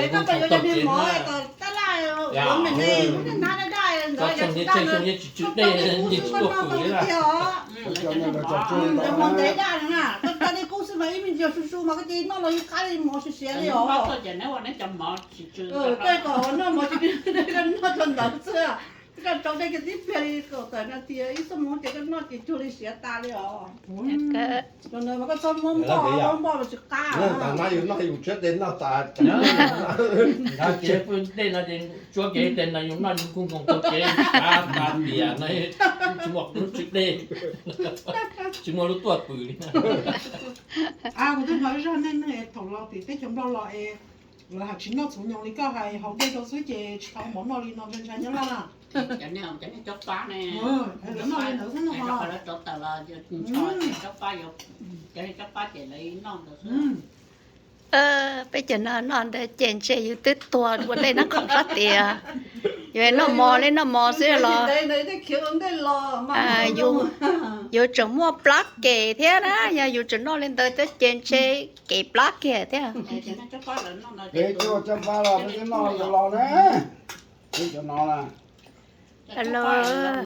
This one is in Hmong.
Koj tau yuav cov niag mov kom tab laj ua me me, hnab daj daj ntawd, yog tsis daj ntawd koj tsis tau kuj xwb koj noj tau tiag os. Cov mov ntev daj na, koj tau dej kub xwb mas ib me ntsis su su mas koj cia li noj los yeej qab li, mov siav siav li os. Koj kom noj mov tsis, koj noj tau ntawd xwb. Koj rau dej kiag tib pliag li kaum tawm nas this ib xuab moos ces koj noj ces cuag li siav tas li os. Koj txhob muab npoj, npoj mas tsis qab. Tas no yus noj yus tshiab tes noj tas. Nrhiav kev pw dej no ces tsuab kev tes no yus noj yus nkoos nkoos tau kev tas tas tias no tsis muaj lub tswb dej, tsis muaj lub tuaj pw li. Kuv twb hnov ib zaj neej neeg thaum los tim teb chaws Nplog los es lawv hais tsis noj txhuv nyoos li koj hais, haus dej rau xwb ces tsis tau mov noj li no ntshai ntshai nyob laj na. Cov niag cob pab ne, lawv noj li ntawd xwb no, lawv rau tawm los cob pab, cov niag cob pab ces lawv noj ntawd xwb. Peb cov no noj ntawd ces ntshe yus twb tuag ua ntej nab qhov sab tias. Yus noj mov li noj mos xwb los yus tseem muaj plab kem thiab na, yog yus tseem noj li ntawd thiab ces ntshe kem plab kiag thiab. Peb cov cob pab los peb twb noj los na, peb cov no na.